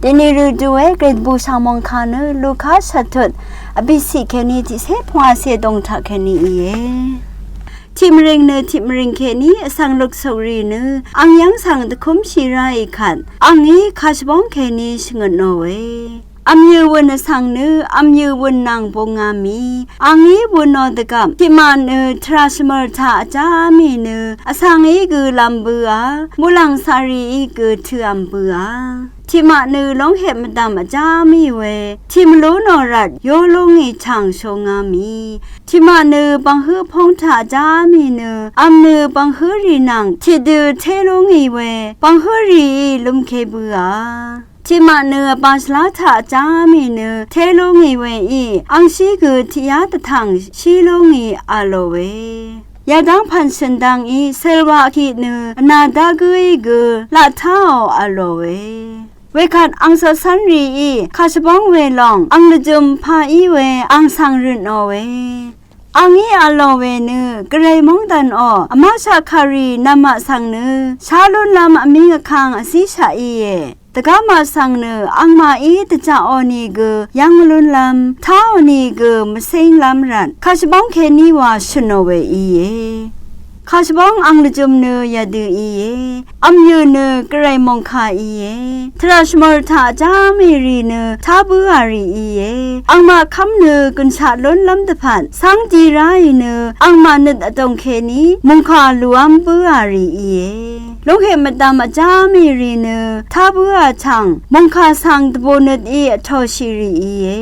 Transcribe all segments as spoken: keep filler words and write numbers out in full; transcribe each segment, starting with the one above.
Deni rø duwe Gretbù Sangmongka nø Luka shvttut vbìciq kèní tiqcé pvngwàcé dòng taq kèní íe. Tiqmvring nø tiqmvring kèní vsvng luksokrì nø ang yv́ng svng dvkúmshì ráì kvt, angí kashvbóng kèní shvngøtnòe. Vmyø̀ wø̀n vsvng nø vmyø̀ wø̀n nvng bunga mì, angí wø̀nò dvgvp tiqmaq nø tvrà shvmø̀r taq vjá mì nø vsvngí gø lv̄m bǿà, muqlàng caqrìí gø tø̄v̄m bǿà. Tiqmaq nø lóngheq mvdv̀m vjá mì we tiq mvlú nò rvt yó lú ngì chv̀ng shóngá mì. Tiqmaq nø bv̀nghǿ póng taq vjá mì nø vm nø bv̀nghǿrì nvng tiqdø té lú ngì we bv̀nghǿrìí lúmké bǿà. Tiqmaq nø vbà shvlá taq vjá mì nø té lú ngì weí angshí gø tiqyá dvtv̀ng shí lú ngì v̄lòe. Yadv́ng pv̀n shø̀n dvngí cèlwaq kì nø vnà dá gǿí gø laq táò v̄lòe. Wekvt ang cvcv́nrìí kàshvbóng we lòng ang lvjø̄m pa í we ang svng rø̀nòe. Angí v̄lò we nø gvray móngdànò vmáshaq kàrì nv̀mmaq svng nø shá lúnlv́m vmíng vkang vzíshaq íe. Dvgá maq svng nø angmaqí dvjaqò nìgø yv́ng mvlúnlv́m, táò nìgø mvcínglv́m rvt kàshvbóng kèní wa shø̀nò we íe. Kàshvbóng ang lvjø̄m nø yadø íe. Vmyø̀ nø gvray mòngkà íe. Tvrà shvmø̀r taq vjá mì rì nø tá bǿà rì íe. Angmaq kv́m nø gø̀nshaq lúnlv́m dvpvt cáng di ráì nø angmaq nøt vdòng kèní mòngkà lùv́m bǿà rì íe. Lóngheq mvdv̀m vjá mì rì nø tá bǿà chv̀ng mòngkà svng dvbù nøt í vtòshì rì íe.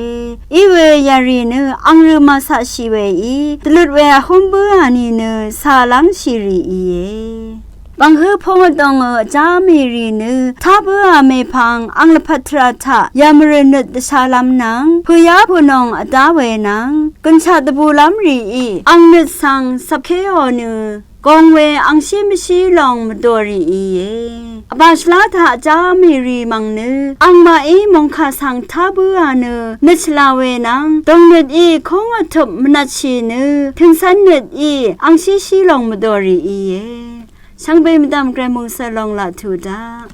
Iwe yarì nø ang rø màcaqshì weí dvløt we vhúm bǿà nìnø cà lv́ngshì rì íe. Bv̀nghǿ póng vdòngø vjá mì rì nø tá bǿà mèpvng ang lvpat tvrà taq yàmvrø̀ nøt dvshálv́m nvng pø̀yá pø̀nòng vdá we nvng gø̀nshaq dvbùlv́m rìí ang nøt svng cvpkéò nø gong we angshí mvshí lòng mvdòrì íe. Vbà shvlá taq vjá mì rì mv̀ng nø angmaqí mòngkà svng tá bǿà nø nøt shvlá we nvng dòngnøt í kóng vtøp mvnvtshì nø tø̀ncv́n nøt í angshí shí lòng mvdòrì íe. Shvngbe mvdv̀m gvray mòngsø lòng laq tuq daq.